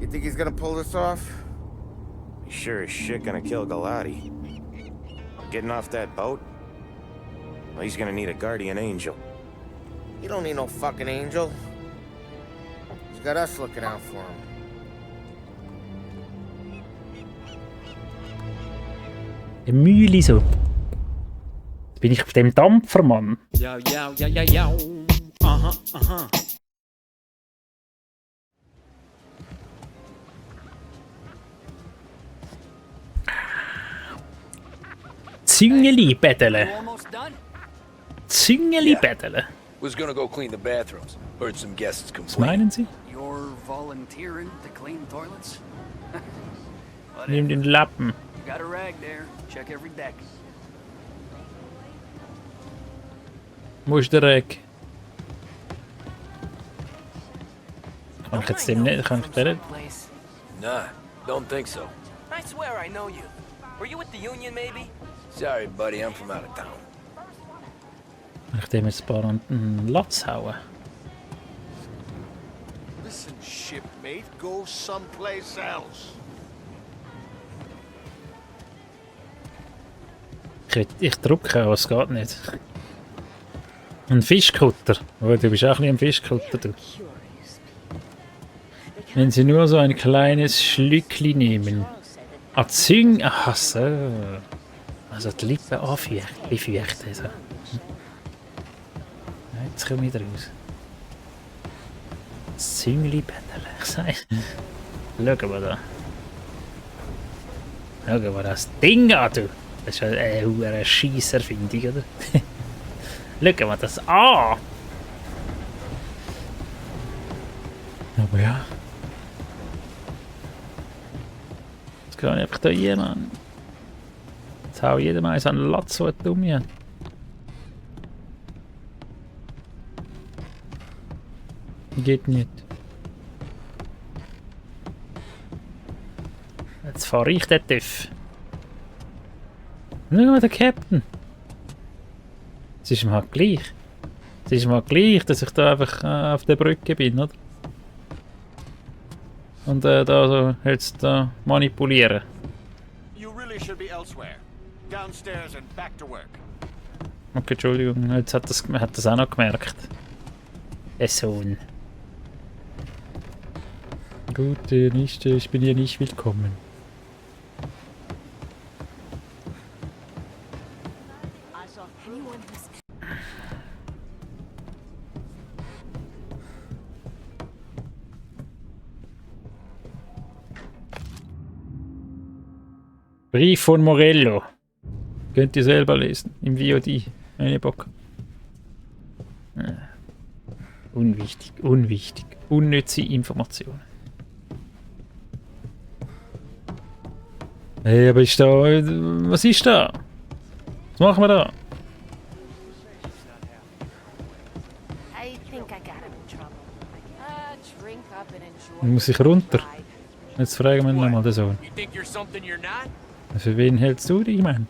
You think he's gonna pull this off? He's sure as shit gonna kill Galati. Getting off that boat? Well, he's gonna need a guardian angel. You don't need no fucking angel. He's got us looking out for him. Ein Mühle so. Jetzt bin ich auf dem Dampfer, Mann. Ja, ja, ja, ja, ja. Aha, aha. Züngeli betteln. Züngeli betteln. Was gonna go clean the bathrooms. Heard some guests Was complain. meinen Sie? You're volunteering to clean toilets? Nimm den Lappen. Got a rag there. Check every deck. Wo ist der Reg? Kann ich jetzt dem nicht? Kann ich den nicht? Nah, don't think so. I swear I know you. Were you with the Union, maybe? Sorry, buddy, I'm from out of town. Kann ich dem jetzt ein paar an den Latz hauen? Listen, shipmate, go someplace else. Ich drücke, aber es geht nicht. Ein Fischkutter. Oh, du bist auch ein bisschen ein Fischkutter, du. Wenn Sie nur so ein kleines Schlückli nehmen. Ah, Züng. Ach so. Also die Lippen befeuchten. Also. Jetzt komme ich raus. Das Züngli-Bettel. Ich sage. Schauen wir da. Schauen wir das Ding an, du. Das ist eine Scheisserfindung, oder? Schauen wir das an! Aber ja. Jetzt kann ich einfach da jemanden. Jetzt hau jedem eins an den Latz, so dumm hier. Geht nicht. Jetzt fahre ich den TÜV. Schau mal, der Captain. Es ist ihm halt gleich. Es ist ihm halt gleich, dass ich da einfach auf der Brücke bin, oder? Und da so jetzt da manipulieren. You really should be elsewhere. Downstairs and back to work. Okay, Entschuldigung, jetzt hat das auch noch gemerkt. Der Sohn. Gut, nicht, ich bin hier nicht willkommen. Brief von Morello. Könnt ihr selber lesen. Im VOD. Eine Bock. Unwichtig, unwichtig. Unnütze Informationen. Hey, aber ist da... Was ist da? Was machen wir da? Muss ich runter? Jetzt fragen wir nochmal den Sohn. Für wen hältst du dich, Mann?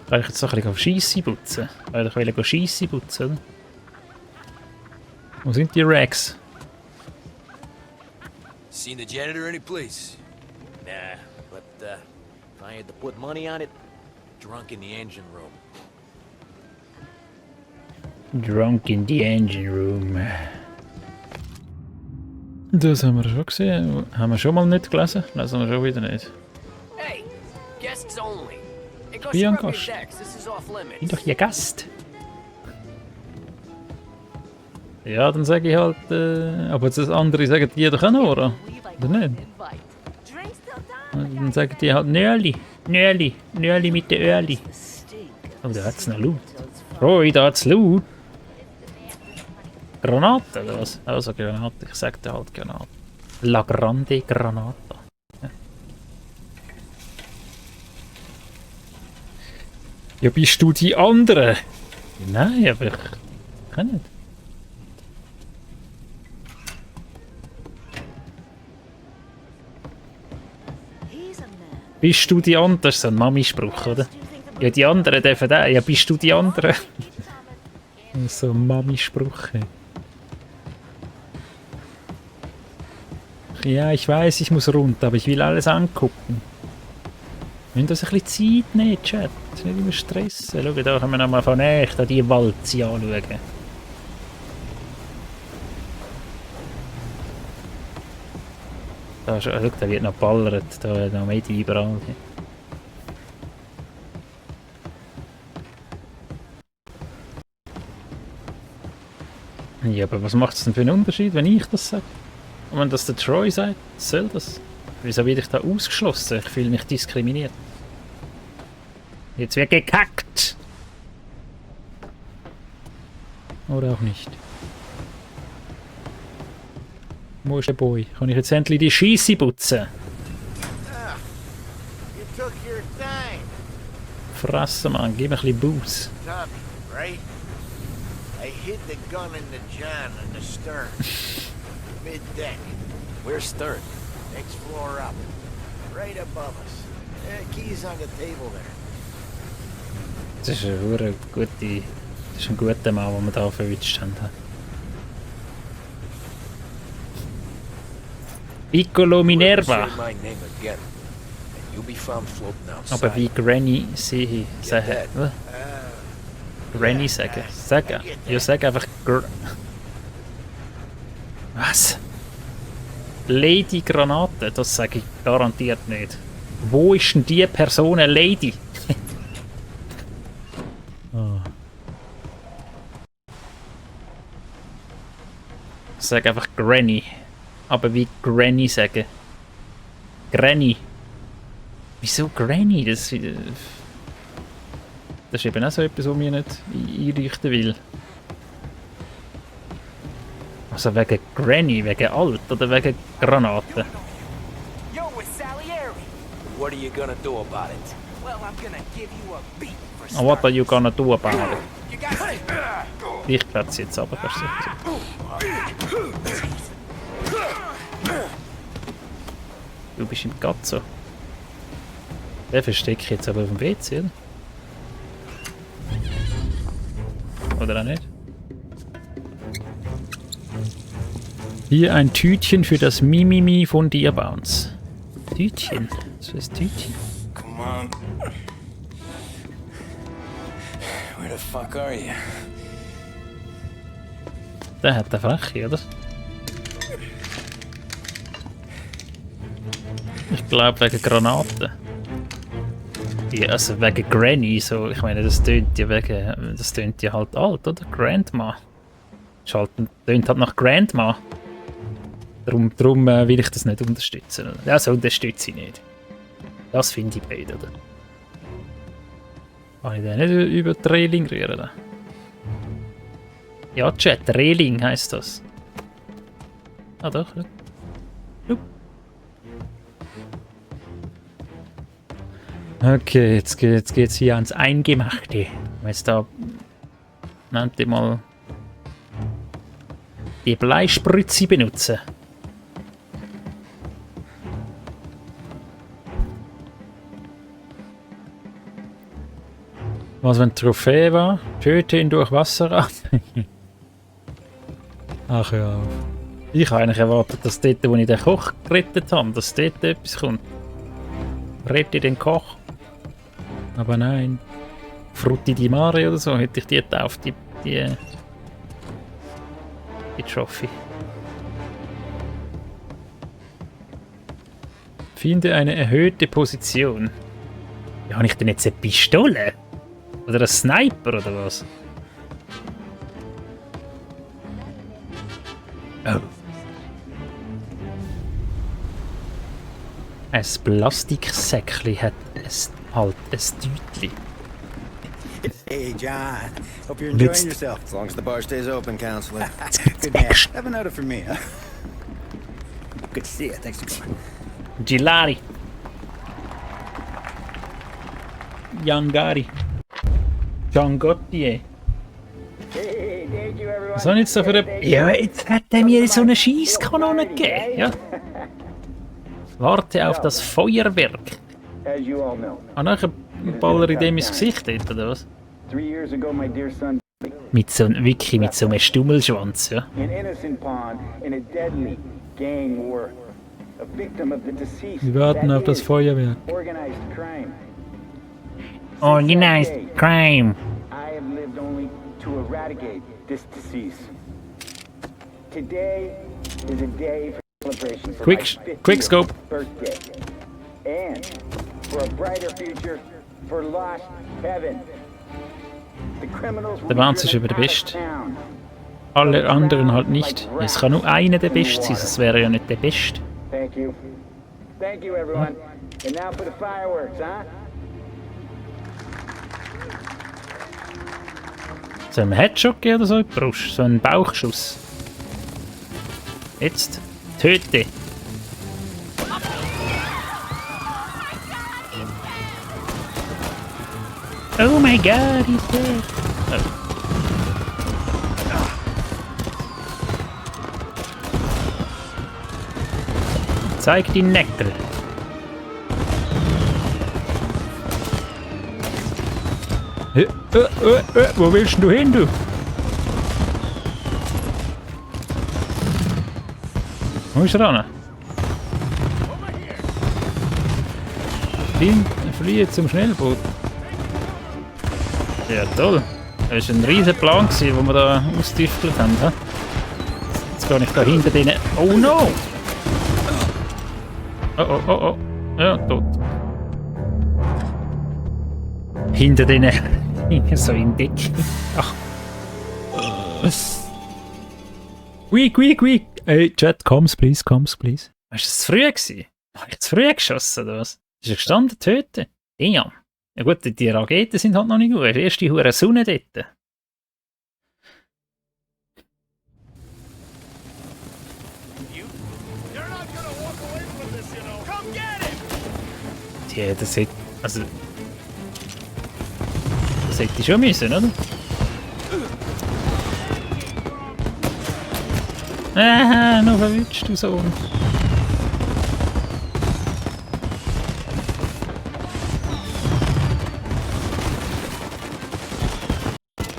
Kann ich jetzt so ein bisschen auf Scheisse putzen? Weil ich will Scheisse putzen, oder? Wo sind die Rags? Seen the janitor any place? Nah, but if I had to put money on it, drunk in the engine room. Drunk in the engine room. Das haben wir schon gesehen. Haben wir schon mal nicht gelesen? Lesen wir schon wieder nicht. Hey, guests only. Hey, go Wie ein scrub your Gast. decks. This is off limits. Bin doch ihr Gast. Ja, dann sage ich halt, aber das andere sagen die doch auch noch, oder? Oder nicht? Dann sagen die halt Nöli, Nöli, Nöli mit der Öli. Oh, da hat's noch laut. Roy, da hat's laut. Granate oder was? Also Granate, ich sag dir halt Granate. La Grande Granata. Ja. Ja, bist du die andere? Nein, aber ich kann nicht. Bist du die andere? Das ist so ein Mami-Spruch, oder? Ja, die anderen dürfen auch. Ja, bist du die andere? Das ist so ein Mami-Spruch. Ja, ich weiß, ich muss runter, aber ich will alles angucken. Wir müssen uns ein bisschen Zeit nehmen, Chat. Nicht immer stressen. Schau, da können wir nochmal von näher die Walze anschauen. Da, schau, da wird noch geballert. Da wird noch Medien überall. Ja, aber was macht es denn für einen Unterschied, wenn ich das sage? Und wenn das der Troy sagt, soll das? Wieso werde ich da ausgeschlossen? Ich fühle mich diskriminiert. Jetzt wird gekackt! Oder auch nicht. Wo ist der Boy? Kann ich jetzt endlich die Scheisse putzen? You took your time. Fressen, Mann. Gib mir ein bisschen Booze. Tommy, right? I hid the gun in the john on the stern. Mid-deck. Where's Stern? Next floor up. Right above us. Keys on the table there. Das ist eine gute... Das ist ein guter Mann, den wir da verwünscht haben. Piccolo Minerva. Say my name again, and you'll be found floating outside. Aber wie Granny sie sagen. Granny sagen. Sagen. Ja, sag einfach Was? Lady Granate? Das sage ich garantiert nicht. Wo ist denn die Person eine Lady? Oh. Sag einfach Granny. Aber wie Granny sagen. Granny. Wieso Granny? Das ist eben auch so etwas, was mir nicht einrichten will. Also wegen Granny, wegen alt oder wegen Granaten? What are you gonna do about it? Oh, what are you gonna do about it? Ich werde es jetzt aber versuchen. Du bist im Gazzo. Den verstecke ich jetzt aber auf dem WC, oder? Oder auch nicht? Hier ein Tütchen für das Mimimi von dir, Bounce. Tütchen? Was ist Tütchen? Come on. Where the fuck are you? Der hat eine Freche, oder? Ich glaube wegen Granaten. Ja, also wegen Granny, so, ich meine, das tönt ja wegen, das tönt ja halt alt, oder? Grandma. Das tönt halt nach Grandma. Darum will ich das nicht unterstützen. Also unterstütze ich nicht. Das finde ich blöd, oder? Kann ich den nicht über die Reling rühren? Ja, Chat, Reling heisst das. Ah doch, ja. Okay, jetzt geht's hier ans Eingemachte. Jetzt da nennt ihr mal die Bleispritze benutzen. Was, wenn die Trophäe war? Töte ihn durch Wasser ab. Ach ja. Ich habe eigentlich erwartet, dass dort, wo ich den Koch gerettet habe, dass dort etwas kommt. Rette den Koch. Aber nein. Frutti di Mare oder so, hätte ich die getauft, die Trophy. Finde eine erhöhte Position. Ja, habe ich denn jetzt eine Pistole? Oder ein Sniper oder was? Oh. Ein Plastiksäckchen hat halt ein Tütli. Hey, John. Hope you're enjoying yourself. As long as the bar stays open, counselor. Good man. Have another for me, huh? Good to see you. Thanks for coming. Gilari. Yangari. Giangotti. Was soll ich jetzt da für eine... Ja, jetzt hat er mir so eine Scheisskanone gegeben. Ja. Warte auf das Feuerwerk. Ah, nachher baller ich dem ins Gesicht dort, oder was? Mit so einem Stummelschwanz, ja. Wir warten auf das Feuerwerk. Organized crime. Organized crime. I have lived only to eradicate this disease. Today is a day for celebration for my 50th Quickscope. birthday. And for a brighter future for Lost Heaven. The criminals will Der be Wanz ist driven über der out of Beste. town. Alle anderen halt nicht. Es kann nur einer der Beste sein, sonst wäre er ja nicht der Beste. Thank you. Thank you, everyone. And now for the fireworks, huh? So ein Headshot geben oder so in die Brust? So ein Bauchschuss. Jetzt töte. Oh my god, he's dead. Oh. Zeig die Neckel. Wo willst du hin, du? Wo ist er ran? Fliehe zum Schnellboot. Ja, toll. Das war ein riesen Plan, den wir da ausgetüftelt haben. He? Jetzt gehe ich da hinter denen. Oh no! Oh. Ja, tot. Hinter denen. So in Deck. Ach. Quick. Hey, Chat, comes please. Weißt du, das zu früh gewesen? Habe ich zu früh geschossen oder was? Ist er gestanden, töten? Ja. Ja gut, die Raketen sind halt noch nicht gut. Erst die hure Sonne dort. Ja, das hätte... Also... Das hätte ich schon müssen, oder? Noch verwünscht, du Sohn.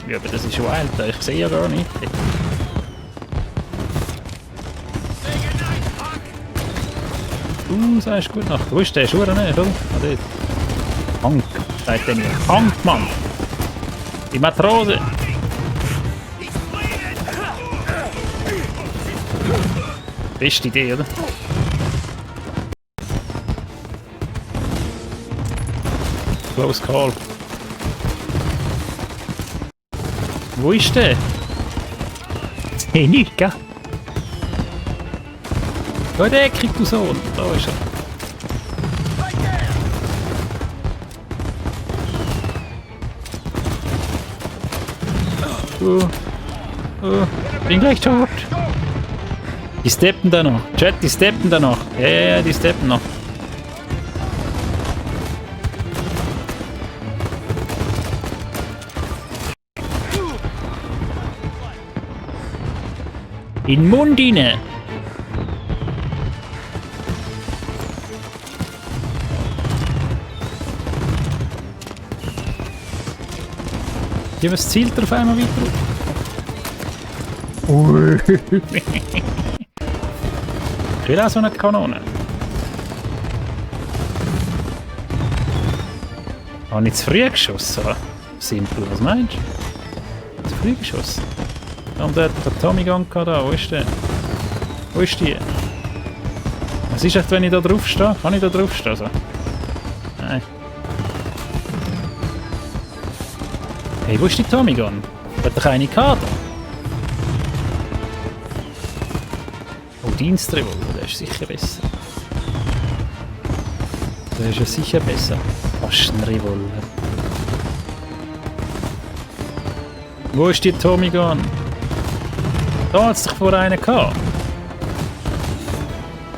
Ja, aber das ist wild, ich sehe ja gar nicht. Sagst du gut Nacht. Wo ist der? Schuhe nicht, oder? Ah, dort. Hank, sagt er mir. Hank, Mann! Die Matrose! Beste Idee, oder? Close Call. Wo ist der? Hey, nicht, gell? Da der kriegt du so. Da ist er. Bin gleich tot. Die steppen da noch. Chat, die steppen da noch. Ja, die steppen noch. In den Mund rein. Ja, was zielt er auf einmal weiter? Ui. Ich will auch so eine Kanone. Habe ich zu früh geschossen? Simpel, was meinst du? Zu früh geschossen? Und der hat den Tommy Gun gehabt da. Wo ist der? Wo ist die? Was ist echt, wenn ich da drauf stehe? Kann ich da drauf stehen? So? Nein. Hey, wo ist die Tommy Gun? Hat doch eine gehabt? Oh, Dienstrevolver, der ist sicher besser. Der ist ja sicher besser. Fast ein Revolver. Wo ist die Tommy Gun? Da hat es doch vor einer gehabt.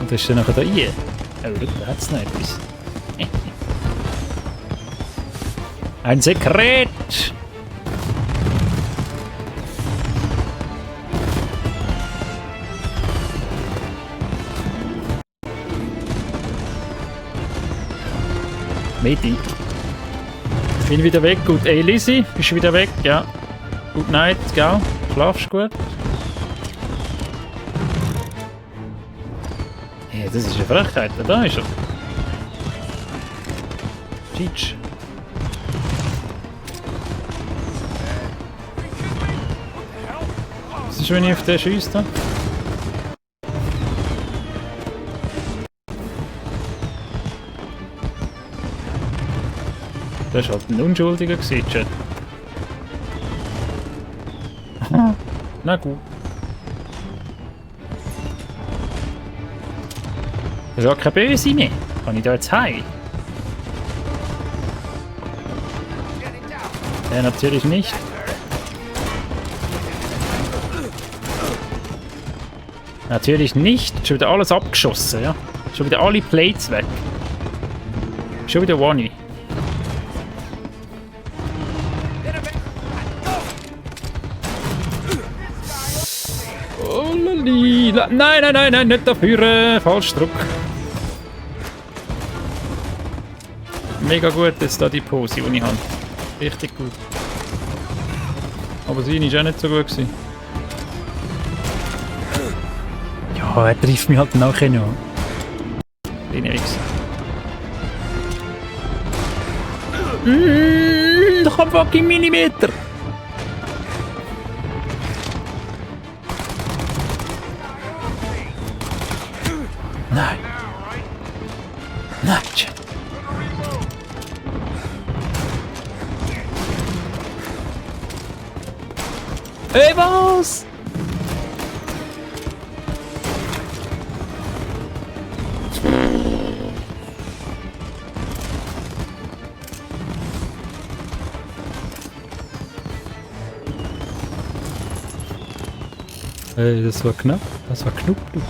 Und das ist dann nachher da rein. Oh, look, da hat es noch etwas. Ein Sekret! Medi. Ich bin wieder weg. Gut, ey Lizzie, bist du wieder weg? Ja. Good night, gell? Schlafst gut? Ja, das ist eine Frechheit. Da ist er. Cheech. Was ist, wenn ich auf den schiesse? Da? Das war halt ein Unschuldiger gewesen, Chat. Aha. Na gut. Das ist auch kein Böse mehr. Kann ich da jetzt heim? Ja, natürlich nicht. Natürlich nicht. Schon wieder alles abgeschossen, ja. Schon wieder alle Plates weg. Schon wieder One. Oh, lali. Nein, nein, nein, nein, nicht dafür. Falsch Druck. Mega gut jetzt da die Pose, die ich habe. Richtig gut. Aber seine war auch nicht so gut gewesen. Ja, er trifft mich halt nachher noch. Kleiner Wichser. Da kommt fucking Millimeter. Nein. Nein. Ey, was? Ey, das war knapp. Das war knapp, du.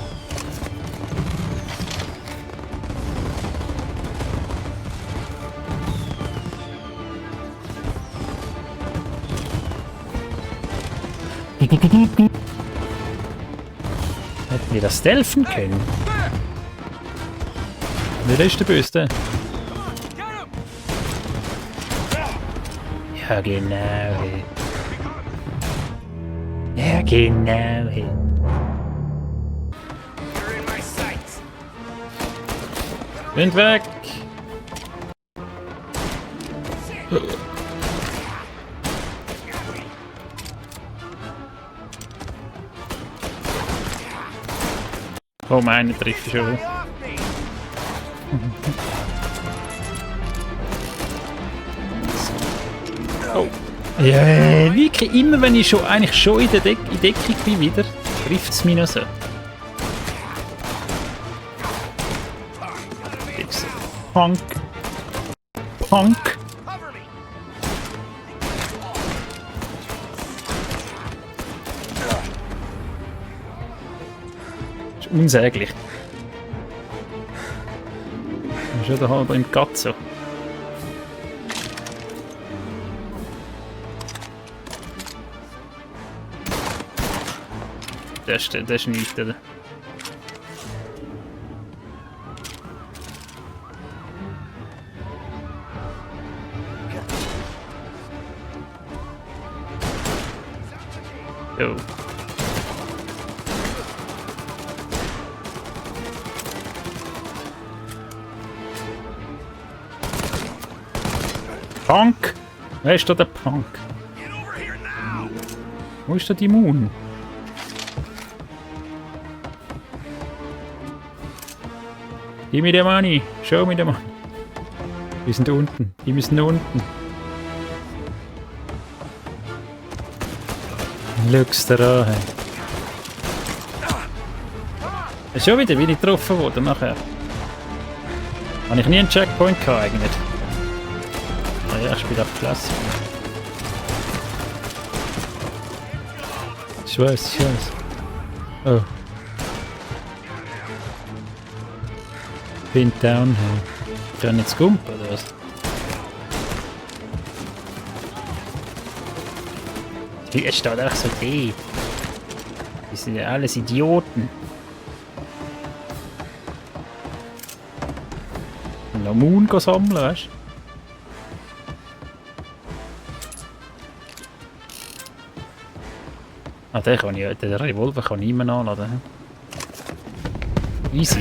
Hätten wir das stealthen können? Wer ist der Böse? Ja, genau. Hey. Ja, genau. Hey. Wind weg! Oh, meine trifft ich schon. Oh. Ja, wirklich immer wenn ich schon eigentlich schon in der Deckung bin wieder, trifft es mich noch so. Punk. Punk. Das ist unsäglich. Das ist ja der halbe im Katze. Das ist nichts, oder? Oh. Punk! Wer ist da der Punk? Wo ist da die Moon? Gib mir den Money! Show mir den Money! Wir sind unten. Die müssen unten. Schau's dir an. Hey. Schon wieder bin ich getroffen worden nachher. Habe ich nie einen Checkpoint gehabt eigentlich. Ah ja, ich spiele auf Klasse. Ich weiß. Oh. Bin down. Hey. Ich kann jetzt gumpen oder was? Hier steht auch so die. Die sind ja alles Idioten. Noch Moon sammeln, weißt du? Ah, den Revolver kann ich immer anladen. Easy.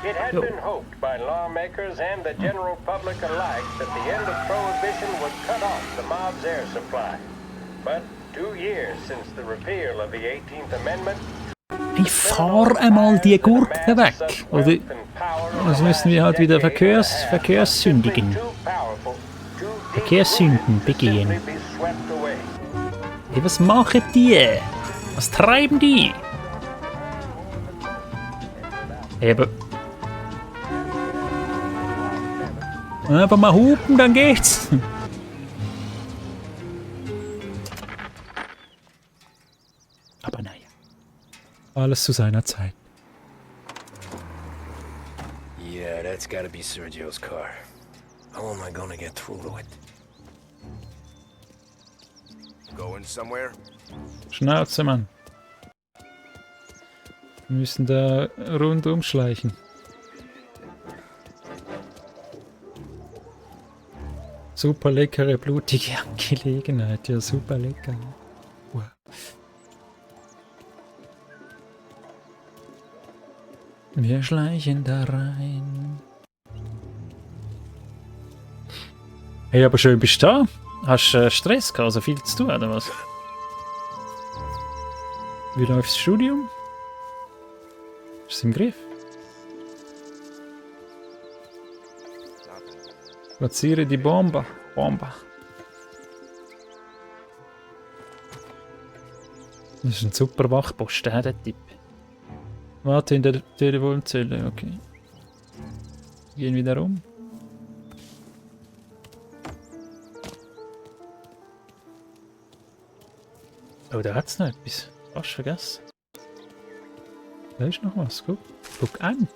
It had been hoped by lawmakers and the general public alike that the end of Prohibition would cut off the mob's air supply. But 2 years since the repeal of the 18th Amendment, ich fahr einmal die Gurke weg. Oder das müssen wir halt wieder Verkehrssündigen. Verkehrssünden begehen. Hey, was machen die? Was treiben die? Hey, aber mal hupen, dann geht's. Aber naja. Alles zu seiner Zeit. Yeah, that's gotta be Sergio's car. How am I gonna get through to it? Going somewhere? Schnauze, Mann. Wir müssen da rundum schleichen. Super leckere, blutige Angelegenheit. Ja, super lecker. Wow. Wir schleichen da rein. Hey, aber schön bist du da. Hast du Stress gehabt, also viel zu tun, oder was? Wie läuft das Studium? Ist es im Griff? Platziere die Bombe. Bombe. Das ist ein super Wachposten, der Typ. Warte in der Telefonzelle, okay. Gehen wieder rum. Oh, da hat's noch etwas. Fast vergessen. Da ist noch was, guck. Guck an.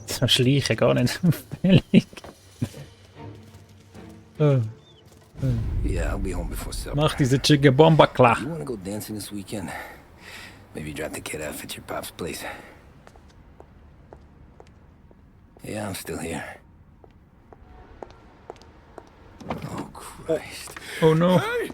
So schleichen gar nicht fällig. Yeah, I'll be home before supper. Mach diese Chicken Bomba klar. You wanna go dancing this weekend? Maybe drop the kid off at your pop's place. Yeah, I'm still here. Oh, Christ. Oh no. Hey!